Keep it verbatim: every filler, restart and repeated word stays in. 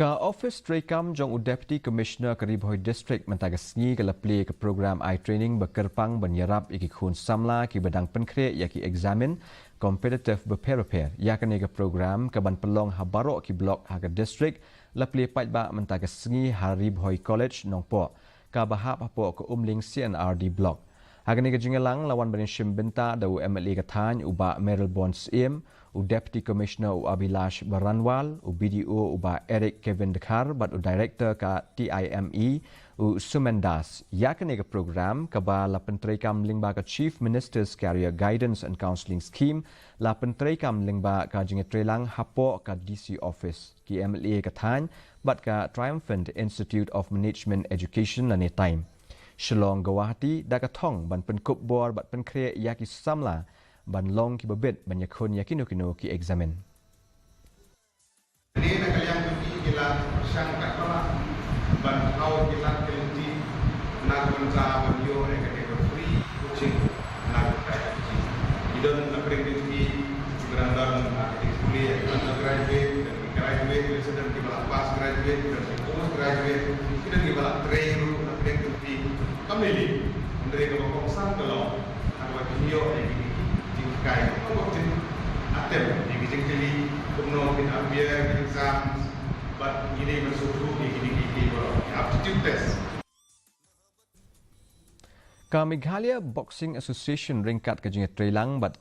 Ka office treikam jong u Deputy Commissioner ka Ri Bhoi District mynta ka sngi ka la plie ka program ai training ba kyrpang ban ïarap ïa ki khun samla ki ba dang pynkhreh ïa ki eksamin competitive bapher bapher. Ïa kane ka program ka ban pynlong ha baroh ki block ha ka district la plie paidbah mynta ka sngi ha Ri Bhoi College Nongpoh, ka ba hap hapoh ka Umling C and R D block. Ha kane ka jingïalang la wan ban shim bynta da u M L A ka thaiñ u Bah Mayralborn Syiem, u Deputy Commissioner u Abhilash Baranwal, u B D O u Bah Eric Kevin Dkhar bad u Director ka T I M E u Sumen Das. Ïa kane ka program ka ba la pyntreikam lyngba ka Chief Minister's Career Guidance and Counselling Scheme la pyntreikam lyngba ka jingïatreilang hapoh ka D C office, ki M L A ka thaiñ bad ka Triumphant Institute of Management Education lane TIME. Shillong Guwahati da ka thong ban pynkup bor bad pynkhreh ïa ki samla ban long ki babit ban ïakhun ïa kino kino ki eksamin. Kane na ka liang jong ki, ki la pyrshang katba lah ban thaw ki lad ki lynti na ka bynta ban ïoh ïa kane ka free coaching na ka bynta jong ki. Ki don na pdeng jong ki kiba dang don ha ka jingpule undergraduate, ki don ki graduate, ki don kiba la pass graduate, ki don ki post graduate, ki don kiba la trei ruh na pdeng jong ki. Kam lei lei, hynrei kaba kongsan ka long ha kaba kin ïoh ïa ki jinghikai, kaba kin attempt ïa ki jingkylli kumno kin appear ki exams bad kin ïoh ban sngewthuh ïa kine kiei kiei baroh, ki aptitude test. Ka Meghalaya Boxing Association ryngkat ka jingïatreilang bad